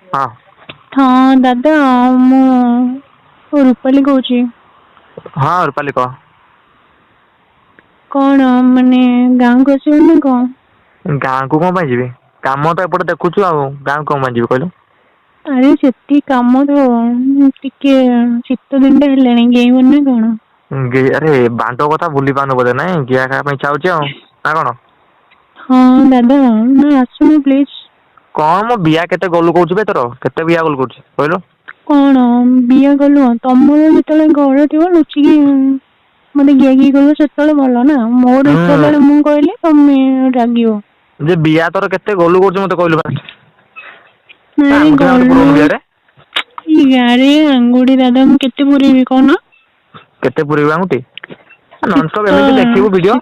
ହଁ। ହଁ ଦାଦା, ମୁଁ ରୂପାଲି କହୁଛି। ହଁ ରୂପାଲି, କହ। କଣ ମାନେ, ଗାଁକୁ ଆସିବ ନା କଣ? ଗାଁକୁ କଣ ପାଇଁ ଯିବି? କାମ ତ ଏପଟେ ଦେଖୁଛୁ, ଆଉ ଗାଁକୁ କଣ ପାଇଁ ଯିବି କହିଲୁ? ଆରେ, ସେତିକି କାମ ଥାଉ, ଟିକେ ଶୀତ ଦିନଟା ହେଲାଣି, ଗେଇବନି ନା କଣ? ଆରେ, ବାଣ୍ଡ କଥା ଭୁଲି ପାରୁନୁ ବୋଧେ? ନାଇଁ, ଗିହା ଖାଇବା ପାଇଁ ଇଚ୍ଛା ହଉଛି ଆଉ ନା କଣ? ହଁ ଦାଦା, ନା, ଆସୁନ ପ୍ଲିଜ। କଣ ମୋ ବିଆ କେତେ ଗଲୁ କହୁଛୁ ବେ? ତୋର କେତେ ବିଆ ଗଲୁ କହୁଛୁ କହିଲୁ? କଣ ବିଆ ଗଲୁ? ତମର ଯେତେବେଳେ ଘରେ ଥିବ, ଲୁଚିକି ମତେ ଗିଆ ଗିଇ କରିବ, ସେତେବେଳେ ଭଲ ନା? ମୋର ଇଚ୍ଛା ହୁଁ ହେଲା ବେଳେ ମୁଁ କହିଲେ ତମେ ରାଗିବ। ଯେ ବିଆ ତୋର କେତେ ଗଲୁ କରୁଛୁ ମତେ କହିଲୁ ଫାଷ୍ଟ। ନାଇଁ। ଆଙ୍ଗୁଠି ଫାଙ୍ଗୁଠି ଗଲୁ ପୁରଉନୁ ବିଆରେ। ଆରେ, ଆଙ୍ଗୁଠି ଦାଦା ମୁଁ କେତେ ପୁରେଇବି କହୁନ? କେତେ ପୁରେଇବୁ ଆଙ୍ଗୁଠି? ନନଷ୍ଟପ୍ ଶୀତ ଏମିତି ଦେଖିବୁ ଭିଡିଓ।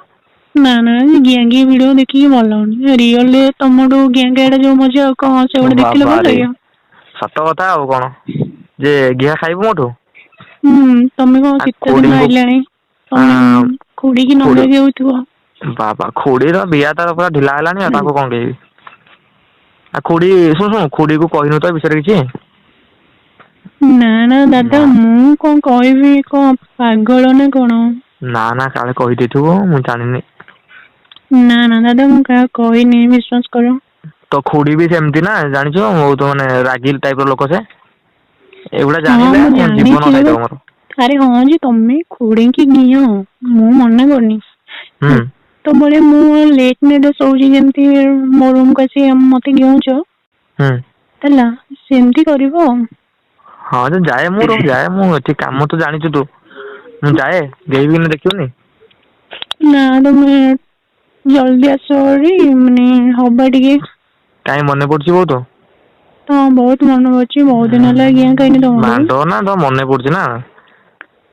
ନା ନା, ଗିଆ ଗିଆ ଭିଡିଓ ଦେଖିକି ଭଲ ଲାଗୁନି। ରିଅଲରେ ତମଠୁ ଗିଆ ଟା ଯୋଉ ମଜା, ଆଉ କଣ ସେଗୁଡା ଦେଖିଲେ ଭଲ ବାବାରେ ଲାଗିବ? ସତ କଥା ଆଉ କଣ ଯେ ଘିଆ ଖାଇବୁ ମୋଠୁ? ହୁଁ, ତମେ କଣ, ଆଉ ଶୀତ ଦିନ ଖୁଡିଙ୍କୁ ଆଇଲାଣି, ତମେ ଖୁଡିକି ଖୁଡି ନଗେଇ ହଉଥିବ। ବାବା, ଖୁଡିର ବିଆ ତାର ପୁରା ଢିଲା ହେଲାଣି, ଆଉ ତାକୁ କଣ ଗେହିବି? ଆଉ ଖୁଡି, ଶୁଣୁ ଶୁଣୁ, ଖୁଡିକୁ କହିନୁ ତ ଏ ବିଷୟରେ କିଛି? ନା ନା ଦାଦା, ନା। ମୁଁ କଣ କହିବି? କଣ ପାଗଳ ନା କଣ? ନା ନା, କାଳେ କହିଦେଇଥିବୁ, ମୁଁ ଜାଣିନି। ନା ନା ଦାଦା, ମୁଁ କାହାକୁ କହିନି, ବିଶ୍ଵାସ କର। ତ ଖୁଡି ବି ସେମିତି ନା, ଜାଣିଛୁ, ବହୁତ ମାନେ ରାଗିଲ ଟାଇପ ର ଲୋକ ସେ। ଏଇଗୁଡା ହଁ, ଜାଣିଲେ ମୁଁ ଜୀବନ ଜାଣିଛି। ଖାଇଦବ ମୋର। ଆରେ ହଁ ଯେ, ତମେ ଖୁଡିଙ୍କି ନିଅ, ମୁଁ ମନା କରୁନି। ହୁଁ। ଯେତେବେଳେ ମୁଁ ଲେଟ୍ ନାଇଟ୍ ଶୋଉଛି, ଯେମିତି ମୋ ରୁମକୁ ଆସି ମତେ ଗେହୁଁଛ ହୁଁ ହେଲା, ସେମିତି କରିବ ଆଉ। ହଁ ଯେ, ଯାଏ, ମୁଁ ରହ, ଯାଏ ମୁଁ। ଏଠି କାମ ତ ଜାଣିଛୁ ତୁ। ମୁଁ ଯାଏ, ଗେହିବି କିନା ଦେଖିବୁନି। ନା, ତମେ ଜଲଦି ଆସ ଭାରି, ମାନେ ହବା ଟିକେ। କାଇଁ, ମନେ ପଡୁଛି ବହୁତ? ହଁ, ବହୁତ ମନେ ପଡୁଛି। ବହୁତ ଦିନ ହେଲା ଘିଆ ଖାଇନି ତମଠୁ। ବାଣ୍ଡ ନା ତ ମନେ ପଡୁଛି ନା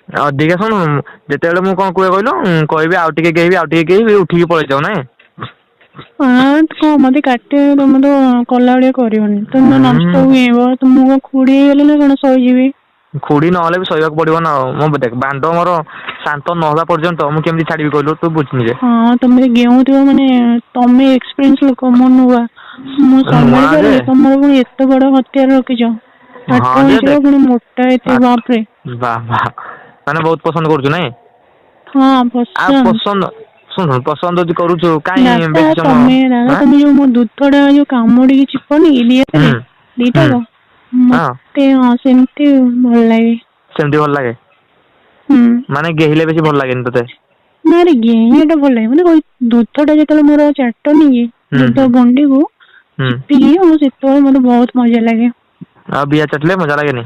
ଅଧିକା? ଶୁଣୁ, ଯେତେବେଳେ ମୁଁ କଣ କୁହେ କହିଲୁ? କହିବି ଆଉ ଟିକେ ଗେହିବି, ଆଉ ଟିକେ ଗେହିବି, ଉଠିକି ପଳେଇ ଯାଉ ନାଇଁ। ହଁ, କଣ ମତେ କାଟେ? ତମେ ତ କଲା ଭଳିଆ କରିବନି, ତମେ ହୁଁ ନନଷ୍ଟପ୍ ଗେହିଁବ ତ ମୁଁ କଣ ଖୁଡି ହେଇଗଲି ନା କଣ ସହିଯିବି? ଖୁଡି ନହେଲେ ବି ସହିବାକୁ ପଡିବ ନା ଆଉ। ମୁଁ ଦେଖ, ବାଣ୍ଡ ମୋର ଶାନ୍ତ ନହେବା ପର୍ଯ୍ୟନ୍ତ ମୁଁ କେମିତି ଛାଡିବି କହିଲୁ? ତୁ ବୁଝ ନିଜେ। ହଁ, ତମେ ଗେହୁଁଥିବ ମାନେ ତମେ ଏକ୍ସପିରିଏନ୍ସ ଲୋକ, ମୁଁ ନୂଆ। ମୁଁ ନୂଆ ସମ୍ଭାଳି ଯେ ପାରିବି? ତମର ପୁଣି ଏତେ ବଡ ହତିଆର ରଖିଛ। ହଁ 8 ଯେ ଇଞ୍ଚ ର ଦେଖ ପୁଣି ମୋଟା ଏତେ, ବାପରେ। ବା ବା, ମାନେ ବହୁତ ପସନ୍ଦ କରୁଛୁ ନାଇଁ? ହଁ। ଆଉ ପସନ୍ଦ। ପସନ୍ଦ, ଶୁଣୁ, ପସନ୍ଦ ଯଦି କରୁଛୁ କାଇଁ ଦାଦା, ବେଶୀ ସମୟ ତମେ ଦାଦା, ଆଁ ତମେ ଯୋଉ ମୋ ଦୁଧ ଟା ଯୋଉ କାମୁଡିକି ଚିପନି କି ହୁଁ ଦିଆରେ ହୁଁ ଦିଟାକ, ହଁ ମତେ ହଁ ସେମିତି ଭଲ ଲାଗେ। ସେମିତି ଭଲ ଲାଗେ? ହୁଁ। ମାନେ ଗେହିଲେ ବେଶୀ ଭଲ ଲାଗେନି ତୋତେ? ନା ରେ, ଗେହିଁବା ଟା ଭଲ ଲାଗେ, ମାନେ ଦୁଧ ଟା ଯେତେବେଳେ ମୋର ଚାଟନି କି ହୁଁ ଦୁଧ ହୁଁ ଗଣ୍ଡିକୁ ହୁଁ ଚିପିକି, ମୁଁ ସେତେବେଳେ ମତେ ବହୁତ ମଜା ଲାଗେ। ଆଉ ବିଆ ଚାଟିଲେ ମଜା ଲାଗେନି?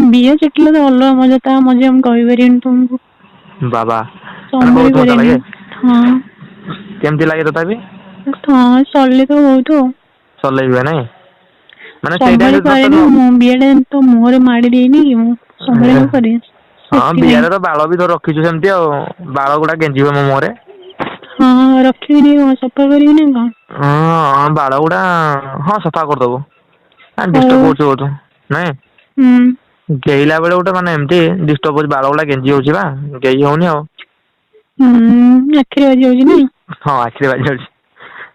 ବିଆ ଚାଟିଲେ ତ ଅଲଗା ମଜା, ତା ମଜା ମୁଁ କହିପାରିବିନି ତମକୁ। ବାବା, ମାନେ ସମ୍ଭାଳି ବହୁତ ମଜା ପାରେନି। ଲାଗେ? ହଁ। କେମିତି ଲାଗେ ତଥାପି? ହଁ, ସଲେ ତ ବହୁତ ଆଉ। ସଲେଇ ହୁଏ ନାଇଁ? ମାନେ ସେଇ ସମ୍ଭାଳି ଟାଇମରେ ତତେ ପାରେନି ନ ମୁଁ, ବିଆ ଟା ତ ମୁହଁରେ ମାଡି ଦେଇନି କି ମୁଁ ସମ୍ଭାଳି ନ ପାରେ। ହଁ, ସେଥିପାଇଁ ବିଆରେ ତ ବାଳ ବି ରଖିଛୁ ସେମିତି, ଆଉ ବାଳ ଗୁଡା ଗେଞ୍ଜିବ ମୋ ମୁହଁରେ। ହଁ, ରଖିବିନି କଣ, ସଫା କରିବି ନା କଣ? ହଁ, ବାଳ ଗୁଡା ହଁ ସଫା କରିଦବୁ। ହଉ। ଡିଷ୍ଟର୍ବ ହଉଛି ବହୁତ ନାଇଁ? ହୁଁ। ଗେହିଲା ବେଳେ ଗୋଟେ ମାନେ ଏମିତି ଡିଷ୍ଟର୍ବ ହଉଛି, ବାଳ ଗୁଡା ଗେଞ୍ଜି ହଉଛି ବା, ଗେହି ହଉନି ଆଉ। ହୁଁ, ଆଖିରେ ବାଜି ଯାଉଛି ନା? ହଁ, ଆଖିରେ ବାଜି ଯାଉଛି।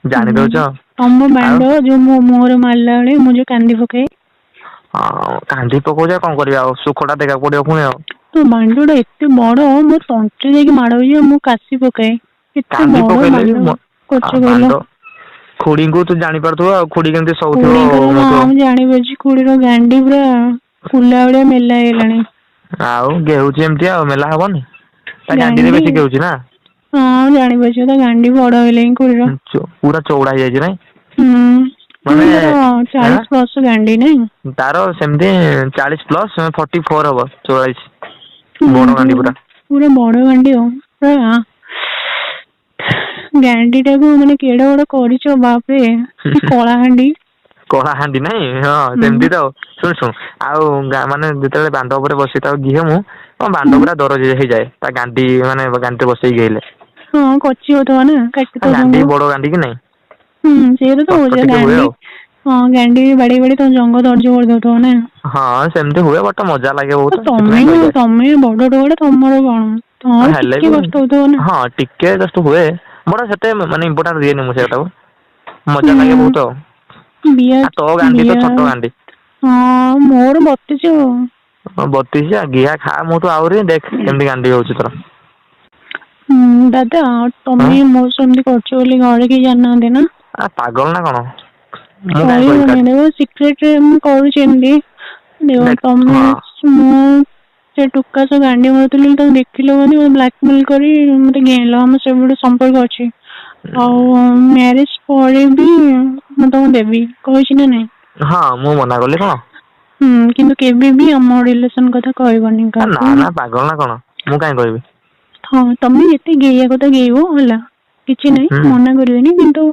ଜାଣି ହୁଁ। ଦଉଛ ତମ ଆଉ ବାଣ୍ଡ ଯୋଉ ମୋ ମୁହଁରେ ମାରିଲା ବେଳେ ମୁଁ ଯୋଉ କାନ୍ଦି ପକାଏ। ହଁ, କାନ୍ଦି ପକଉଛି, ଆଉ କଣ କରିବା? ଆଉ ସୁଖ ଟା ଦେବାକୁ ପଡିବ ପୁଣି ଆଉ। ତୋ ବାଣ୍ଡ ଟା ଏତେ ବଡ, ମୋ ତଣ୍ଟିରେ ଯାଇକି ମାଡ ହେଇଯିବ, ମୁଁ କାଶି ପକାଏ। ଏତେ କାନ୍ଦି ବଡ ପକେଇଲେ ବି ବାଣ୍ଡ ମୋ କରୁଛ କହିଲ? ବାଣ୍ଡ ଖୁଡିଙ୍କୁ ତୁ ଜାଣିପାରୁଥିବୁ ଆଉ ଖୁଡି କେମିତି ସଉଥିବ ଖୁଡିଙ୍କର ହଁ, ମୋଠୁ। ମୁଁ ଜାଣିପାରୁଛି, ଖୁଡିର ଗାଣ୍ଡି ପୁରା କୁଲା ଭଳିଆ ମେଲା ହେଇଗଲାଣି। ଆଉ ଗେହୁଛି ଏମିତି ଆଉ ମେଲା ହବନି? ତା ଗାଣ୍ଡିରେ ଗାଣ୍ଡି ବେଶୀ ଗେହୁଛି ନା। ହଁ, ଜାଣିପାରୁଛି, ତା ଗାଣ୍ଡି ବଡ ହେଇଗଲାଣି ଖୁଡିର। ପୁରା ଚଉଡା ହେଇଯାଇଛି ନାଇଁ? ହୁଁ। ମାନେ ତାର ଆଁ 40+ ଗାଣ୍ଡି ନାଇଁ? ତାର ସେମିତି 40 ପ୍ଲସ 44 ହବ, 44। ବଡ ହୁଁ ଗାଣ୍ଡି ପୁରା। ପୁରା ବଡ ଗାଣ୍ଡି ଆଉ ପୁରା ଗାଣ୍ଡି ଟାକୁ ମାନେ କେଡେ ବଡ କରିଛ, ବାପରେ, କି କଳାହାଣ୍ଡି। କଳାହାଣ୍ଡି ନାଇଁ? ହଁ, ହୁଁ ସେମିତି ତ ଆଉ। ଶୁଣୁ ଶୁଣୁ, ଆଉ ଗାଁ ମାନେ ଯେତେବେଳେ ବାଣ୍ଡ ଉପରେ ବସି ତାକୁ ଗିହେ ମୁଁ ହଁ, ବାଣ୍ଡ ହୁଁ ପୁରା ଦରଜ ହେଇଯାଏ ତା ଗାଣ୍ଡି, ମାନେ ଗାଣ୍ଡିରେ ବସେଇକି ଗେହିଲେ। ହଁ, କଚି ହଉଥିବ ନା, କାଟୁଥିବ ଗାଣ୍ଡି ତମକୁ। ବଡ ଗାଣ୍ଡି କି ନାଇଁ? ହୁଁ, ସେଇଟା ତ କଷ୍ଟ ହଉଛି ଟିକେ ହୁଏ ଗାଣ୍ଡି। ଆଉ। ହଁ, ଗାଣ୍ଡି ବାଡେଇ ବାଡେଇ ତମ ଜଙ୍ଘ ଦରଜ କରିଦଉଥିବ ନା? ହଁ, ସେମିତି ହୁଏ, ବଟ ମଜା ଲାଗେ ଆଉ ବହୁତ, ତମେ ସେଥିପାଇଁ କଣ, ସହିଯାଏ। ତମେ ବଡ ଟୋକାଟା, ତମର କଣ, ତମର ହେଲେ ଟିକେ ବି କଷ୍ଟ ହଉଥିବ ନା? ହଁ, ଟିକେ ଜଷ୍ଟ ହୁଏ, ବଟ ସେତେ ମାନେ ଇମ୍ପୋର୍ଟାନ୍ସ ଦିଏନି ମୁଁ ସେଇଟାକୁ। ମଜା ଲାଗେ ହୁଁ ବହୁତ ଆଉ। ବିଆ ଆଉ ତୋ ଗାଣ୍ଡି ତ ବିଆ ଛୋଟ ଗାଣ୍ଡି। ହଁ, ମୋର 32 ଆଉ। ହଁ, 32 ଆଉ ଗିହା ଖା ମୋ ଠୁ ଆହୁରି, ଦେଖ କେମିତି ଗାଣ୍ଡି ହଉଛି ତୋର। ହୁଁ ଦାଦା, ହଁ ତମେ ମୋ ସହ ଏମିତି କରୁଛ ବୋଲି ଘରେ କେହି ଜାଣିନାହାନ୍ତି ନା? ଆ ପାଗଳ ନା କଣ, ମୁଁ କାହିଁ କହିବି କହିବନି, କାହାକୁ? ଦେଖ ସିକ୍ରେଟ ରେ ମୁଁ କରୁଛି ଏମିତି। ଦେଖ ଦେଖ ତମେ, ହଁ। ମୁଁ ସେ ଟୋକା ସହ ଗାଣ୍ଡି ମାରୁଥିଲି ତମେ ଦେଖିଲ ବୋଲି ମତେ ବ୍ଲାକମେଲ କରି ମତେ ଗେହିଁଲ। ଆମ ସେବେଠୁ ସମ୍ପର୍କ ଅଛି। ଆଉ ମ୍ୟାରେଜ ପରେ ବି ମୁଁ ତମକୁ ଦେବି କହିଛି ନା ନାଇଁ? ହଁ, ମୁଁ ମନା କଲି କଣ? ହୁଁ, କିନ୍ତୁ କେବେ ବି ଆମ ରିଲେସନ କଥା କହିବନି ଆ ନା କାହାକୁ। ନା, ପାଗଳ ନା କଣ, ମୁଁ କାହିଁ କହିବି? ହଁ, ତମେ ଯେତେ ଗେହିବା କଥା ଗେହିବ ହେଲା, କିଛି ନାହିଁ, ହୁଁ। ମନା କରିବେନି, କିନ୍ତୁ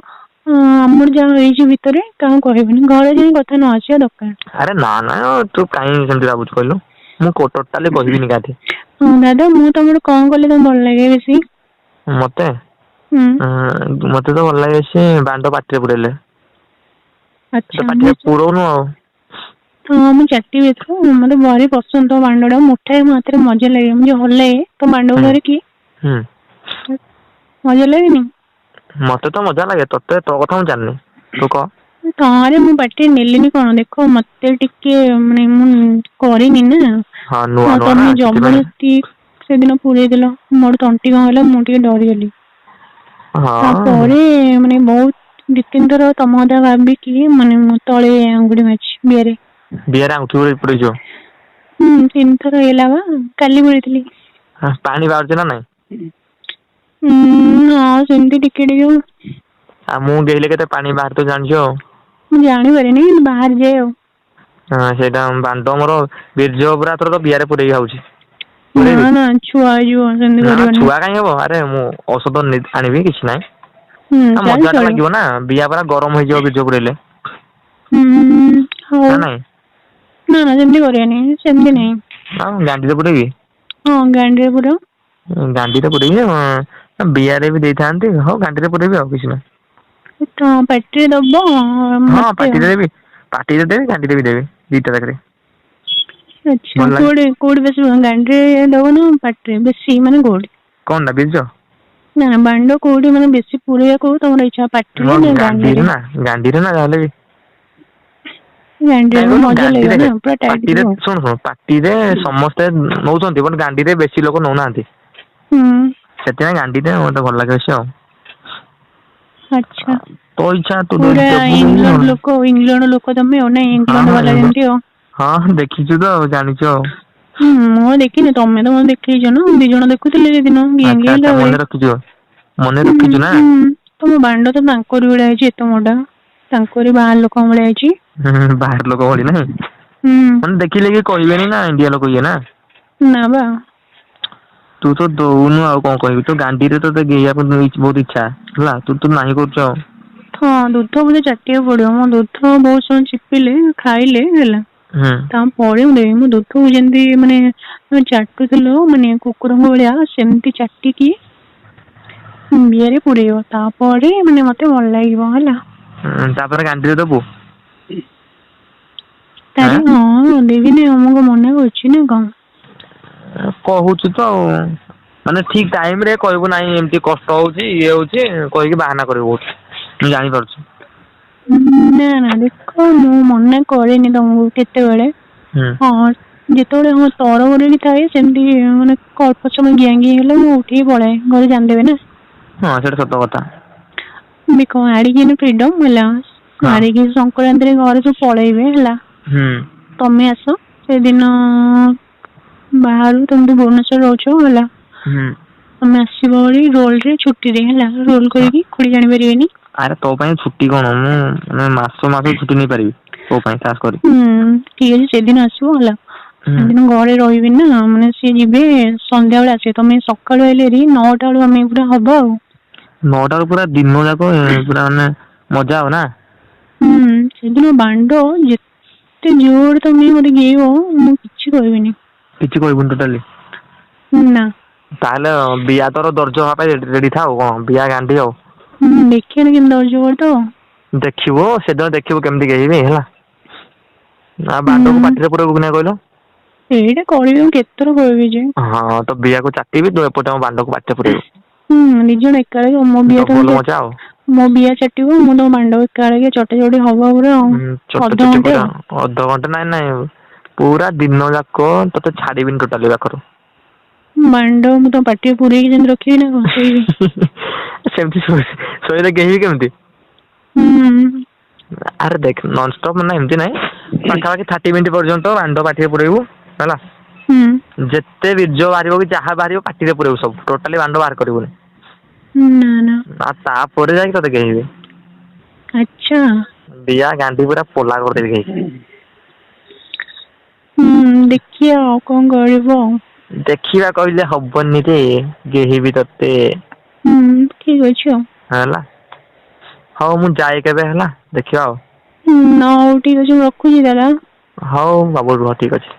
ଆମର ଯାହା ହେଇଛି ଭିତରେ କାହାକୁ କହିବନି, ଘରେ ଯାଇ କଥା ନ ଆସିବା ଦରକାର। ଆରେ ନା ନା, ତୁ କାହିଁ ସେମିତି ଭାବୁଛୁ କହିଲୁ? ମୁଁ ଟୋଟାଲି କହିବିନି କାହାଠି। ହଁ ଦାଦା, ମୁଁ ତମର କଣ କଲେ ତମକୁ ଭଲ ଲାଗେ ବେଶୀ? ମତେ? ହୁଁ। ମତେ ତ ଭଲ ଲାଗେ ସେ ବାଣ୍ଡ ପାଟିରେ ପୁରେଇଲେ। ତୁ ଆଚ୍ଛା ତ ମୁଁ ପାଟିରେ ପୁରଉନୁ ଆଉ। ହଁ, ମୁଁ ଚାଟିବି ଏଥର। ମତେ ଭାରି ପସନ୍ଦ ତମ ବାଣ୍ଡଟା, ମୁଠାଏ ମୋ ହାତରେ ମଜା ଲାଗେ, ମୁଁ ଯୋଉ ହଲାଏ ତମ ବାଣ୍ଡକୁ ହୁଁ ଧରିକି। ହୁଁ। ମଜା ଲାଗେନି? ମତେ ତ ମଜା ଲାଗେ, ତତେ ତୋ କଥା ମୁଁ ଜାଣିନି, ତୁ କହ। ଥରେ ମୁଁ ପାଟିରେ ନେଲିନି କଣ, ଦେଖ ମତେ ଟିକେ ମାନେ ମୁଁ କରିନି ନା। ହଁ, ନୂଆ ଆଉ ନୂଆ ନା ତମେ ସେଥିପାଇଁ। ଜବରଦସ୍ତି ସେଦିନ ପୁରେଇ ଦେଲ, ମୋର ତଣ୍ଟି କଣ ହେଲା, ମୁଁ ଟିକେ ଡରିଗଲି। ହଁ। ତାପରେ ମାନେ ବହୁତ ଦି ତିନି ଥର ତମ କଥା ଭାବିକି ମାନେ ମୁଁ ତଳେ ଆଙ୍ଗୁଠି ମାରିଛି ବିଆରେ। ବିଆରେ ଆଙ୍ଗୁଠି ପୁରେଇଛୁ? ହୁଁ, ତିନିଥର ହେଲା ବା, କାଲି ପୁରେଇଥିଲି। ହଁ, ପାଣି ବାହାରୁଛି ନା ନାଇଁ? ହୁଁ, ହଁ, ସେମିତି ଟିକେ ଟିକେ ଆଉ। ଆଉ ମୁଁ ଗେହିଲେ କେତେ ପାଣି ବାହାରେ ତୁ ଜାଣିଛୁ ଆଉ। ମୁଁ ଜାଣିପାରିନି କିନ୍ତୁ ବାହାରି ଯାଏ ଆଉ। ହଁ, ସେଇଟା ବାଣ୍ଡ ମୋର ବୀର୍ଯ୍ୟ ପୁରା ତୋର ତ ବିଆରେ ପୁରେଇକି ଖାଉଛି। ନା ପୁରେଇବି ନା, ଛୁଆ ହେଇଯିବ, ସେମିତି ନା କରିବନି। ଛୁଆ କାହିଁ ହବ? ଆରେ ମୁଁ ଔଷଧ ଆଣିବି, କିଛି ନାହିଁ। ହୁଁ, ଆଉ ତାହେଲେ ମଜା ଟା ଚଳିବ। ଲାଗିବ ନା, ବିଆ ପରା ଗରମ ହେଇଯିବ ବୀର୍ଯ୍ୟ ପୁରେଇଲେ। ହୁଁ, ହଉ। ନା ନାଇଁ? ନା ନା, ସେମିତି କରିବାନି, ସେମିତି ନାହିଁ। ଆଉ ଗାଣ୍ଡିରେ ପୁରେଇବି। ହଁ, ଗାଣ୍ଡିରେ ପୁରାଅ। ଗାଣ୍ଡିରେ ପୁରେଇବି, ବିଆରେ ବି ଦେଇଥାନ୍ତି, ହଉ ଗାଣ୍ଡିରେ ପୁରେଇବି ଆଉ କିଛି ନାହିଁ। ହଁ, ପାଟିରେ ଦବ ହଁ, ମତେ ଆଉ। ପାଟିରେ ଦେବି, ପାଟିରେ ଦେବି, ଗାଣ୍ଡିରେ ବି ଦେବି, ଦିଟା ଯାକରେ। ଆଚ୍ଛା, ଭଲ ଲାଗେ କୋଉଠି କୋଉଠି ବେଶୀ ଗାଣ୍ଡିରେ ଦବ ନା ପାଟିରେ ବେଶୀ, ମାନେ କୋଉଠି? କଣ ଟା, ବୀର୍ଯ୍ୟ? ନା ନା, ବାଣ୍ଡ କୋଉଠି ମାନେ ବେଶୀ ପୁରେଇବାକୁ ତମର ଇଚ୍ଛା, ପାଟିରେ ହଁ, ନା ଗାଣ୍ଡିରେ ଗାଣ୍ଡିରେ? ନା, ଗାଣ୍ଡିରେ ନା ଯାହେଲେ ବି। ଗାଣ୍ଡିରେ କାହିଁ କହିଲୁ? ମଜା ଗାଣ୍ଡିରେ ଲାଗିବ ଦେଖେ, ନା ପୁରା ଟାଇଟ୍ ପାଟିରେ ଥିବ। ଶୁଣୁ ଶୁଣୁ, ପାଟିରେ ସମସ୍ତେ ନଉଛନ୍ତି, ବଟ ଗାଣ୍ଡିରେ ବେଶୀ ଲୋକ ନଉନାହାନ୍ତି। ହୁଁ। ସେଥିପାଇଁ ଗାଣ୍ଡିରେ ମତେ ଭଲ ଲାଗେ ବେଶୀ ଆଉ। ଆଚ୍ଛା। ତୋ ଇଚ୍ଛା, ତୁ ପୁରା ଯଦି ଦେବୁ ଦେବୁ ଇଂଲଣ୍ଡ ନହେଲେ ଲୋକ, ଇଂଲଣ୍ଡ ଲୋକ ତମେ ଆଉ ନାଇଁ, ହଁ ଇଂଲଣ୍ଡ ହଁ ବାଲା ଯେମିତି ଆଉ। ହଁ, ଦେଖିଛୁ ତ ଆଉ ଜାଣିଛୁ ଆଉ। ହୁଁ, ମୁଁ ଦେଖିନି, ତମେ ତ ମତେ ଦେଖେଇଛ ନା, ଦି ଜଣ ଦେଖୁଥିଲେ ସେଦିନ ଗେଁ ଆଚ୍ଛା ଗେଁ ଆଚ୍ଛା, ହେଲା ବେଳେ। ମନେ ରଖିଛୁ, ମନେ ହୁଁ ରଖିଛୁ ନା? ହୁଁ, ତମ ବାଣ୍ଡ ତ ତାଙ୍କରି ଭଳିଆ ହେଇଛି, ଏତେ ମୋଟା, ତାଙ୍କରି ବାହାର ଲୋକଙ୍କ ଭଳିଆ ହେଇଛି। ହୁଁ, ବାହାର ଲୋକ ଭଳି ନାଇଁ? ହୁଁ। ମାନେ ଦେଖିଲେ କି କହିବେନି ନା ଇଣ୍ଡିଆ ଲୋକ ଇଏ ନା? ନା ବା। ତୁ ତ ଦଉନୁ, ଆଉ କଣ କହିବି? ତୁ ଗାଣ୍ଡିରେ ତୋତେ ଗେହିବାକୁ ବହୁତ ଇଚ୍ଛା ହେଲା, ତୁ ତୁ ନାହିଁ କରୁଛୁ ଆଉ। ହଁ, ଦୁଧ ବୋଧେ ଚାଟିବାକୁ ପଡିବ। ମୋ ଦୁଧ ବହୁତ ସମୟ ଚିପିଲେ ଖାଇଲେ ହେଲା। ହୁଁ। ତାପରେ ମୁଁ ଦେବି। ମୁଁ ଦୁଧକୁ ଯେମିତି ମାନେ ତମେ ଚାଟୁଥିଲ ମାନେ କୁକୁରଙ୍କ ଭଳିଆ, ସେମିତି ଚାଟିକି ବିଆରେ ପୁରେଇବ, ତାପରେ ମାନେ ମତେ ଭଲ ଲାଗିବ ହେଲା। ହୁଁ, ତାପରେ ଗାଣ୍ଡିରେ ଦବୁ? ତାରେ ଆଁ ହଁ, ଦେବିନି, ମୁଁ କଣ ମନା କରୁଛି ନା କଣ? କହୁଛୁ ତ ଆଉ, ମାନେ ଠିକ ଟାଇମ ରେ କହିବୁ ନାହିଁ, ଏମିତି କଷ୍ଟ ହଉଛି, ଇଏ ହଉଛି କହିକି ବାହାନା କରିବୁ ବହୁତ, ମୁଁ ଜାଣିପାରୁଛି। ନା ନା, ଦେଖ, ମୁଁ ମନା କରେନି ତମକୁ କେତେବେଳେ। ହୁଁ। ହଁ, ଯେତେବେଳେ ହଁ ତରବର ବି ଥାଏ, ସେମିତି ମାନେ ଅଳ୍ପ ସମୟ ଗିଆଁ ଗିଇଁ ହେଲେ ମୁଁ ଉଠିକି ପଳାଏ, ଘରେ ଜାଣିଦେବେ ନା। ହଁ, ସେଇଟା ସତ କଥା। ଦେଖ, ଆଡିକି ଫ୍ରିଡମ ହେଲା। ହଁ। ଆଡିକି ସଂକ୍ରାନ୍ତିରେ ଘରେ ସବୁ ପଳେଇବେ ହେଲା। ହୁଁ। ତମେ ଆସ ସେଦିନ ବାହାରୁ, ତମେ ତ ଭୁବନେଶ୍ଵର ରହୁଛ ହେଲା। ହୁଁ। ତମେ ଆସିବ ଭଳି ରୋଲ ରେ ଛୁଟିରେ ହେଲା, ରୋଲ କରିକି, ଖୁଡି ଜାଣିପାରିବେନି। ଆରେ ତୋ ପାଇଁ ଛୁଟି କଣ, ମୁଁ ମାନେ ମାସ ମାସ ଛୁଟି ନେଇ ପାରିବି ତୋ ପାଇଁ, ଖାସ କରି। ହୁଁ, ଠିକ ଅଛି, ସେଦିନ ଆସିବ ହେଲା। ହୁଁ। ସେଦିନ ଘରେ ରହିବି ନା, ମାନେ ସିଏ ଯିବେ ସନ୍ଧ୍ୟା ବେଳେ ଆସିବେ, ତମେ ସକାଳୁ ଆଇଲେ ହେରି 9ଟା ବେଳୁ ଆମେ ପୁରା ହବ ଆଉ। 9ଟା ରୁ ପୁରା ଦିନ ଯାକ ପୁରା ମାନେ ମଜା ଆଉ ନା? ହୁଁ, ସେଦିନ ବାଣ୍ଡ ଯେତେ ଜୋର ତମେ ମତେ ଗେହିବ, ମୁଁ କିଛି କହିବିନି। କିଛି କହିବୁନି ଟୋଟାଲି? ନା। ତାହେଲେ ବିଆ ତୋର ଦର୍ଜ ହବା ପାଇଁ ରେଡି ଥାଉ, କଣ ବିଆ ଗାଣ୍ଢି ଆଉ। ହୁଁ, ଦେଖିବାନି କେମିତି ଦର୍ଜ କରିଦବ। ଦେଖିବୁ, ସେଦିନ ଦେଖିବୁ କେମିତି ଗେହିବି ହେଲା। ଆଉ ବାଣ୍ଡକୁ ହୁଁ ପାଟିରେ ପୁରେଇବୁ କି ନାଇଁ କହିଲୁ? ସେଇଟା କରିବି, ମୁଁ କେତେଥର କହିବି ଯେ। ହଁ, ତ ବିଆକୁ ଚାଟିବି, ତୁ ଏପଟେ ଆମ ବାଣ୍ଡକୁ ପାଟିରେ ପୁରେଇବୁ। ହୁଁ, ଦି ଜଣ ଏକାବେଳେ ମୋ ବିଆ ଡବଲ ତମେ ମଜା ଆଉ। ମୋ ବିଆ ଚାଟିବ, ମୁଁ ତମ ବାଣ୍ଡ ଏକାବେଳକେ ଚଟା ଚଟି ହବ ପୁରା ଆଉ। ଚଟା ଚଟି ଅଧଘଣ୍ଟେ ପୁରା ଆଉ। ଅଧଘଣ୍ଟା ନାଇଁ ନାଇଁ, ପୁରା ଦିନ ଯାକ ତତେ ଛାଡିବିନି ଟୋଟାଲି ପାଖରୁ। ବାଣ୍ଡ ମୁଁ ତମ ପାଟିରେ ପୁରେଇକି ଯେମିତି ରଖିବି ନା କଣ ଶୋଇବି? ସେମିତି ଶୋଇଲେ ଗେହିବି କେମିତି? ହୁଁ। ଆରେ ଦେଖ, ନନଷ୍ଟପ୍ ମାନେ ଏମିତି ନାହିଁ, ପାଖାପାଖି 30 ମିନିଟ୍ ପର୍ଯ୍ୟନ୍ତ ବାଣ୍ଡ ପାଟିରେ ପୁରେଇବୁ, ହେଲା? ହୁଁ। ଯେତେ ବୀର୍ଯ୍ୟ ବାହାରିବ କି ଯାହା ବାହାରିବ, ପାଟିରେ ପୁରେଇବୁ ସବୁ, ଟୋଟାଲି ବାଣ୍ଡ ବାହାର କରିବୁନି। ନା ନା। ଆଉ ତାପରେ ଯାଇକି ତତେ ଗେହିବି। ଆଚ୍ଛା। ବିଆ ଗାଣ୍ଡି ପୁରା ପୋଲା କରିଦେବି ଗେହିକି। ହୁଁ, ଦେଖିବା ଆଉ କଣ କରିବ ଆଉ। ଦେଖିବା କହିଲେ ହବନି ରେ, ଗେହିବି ତତେ। ହୁଁ, ଠିକ ଅଛି ଆଉ। ହେଲା, ହଉ, ମୁଁ ଯାଏ କେବେ, ହେଲା, ଦେଖିବା ଆଉ। ହୁଁ, ହଉ, ଠିକ ଅଛି, ମୁଁ ରଖୁଛି ଦାଦା। ହଉ ବାବୁ, ରୁହ, ଠିକ ଅଛି।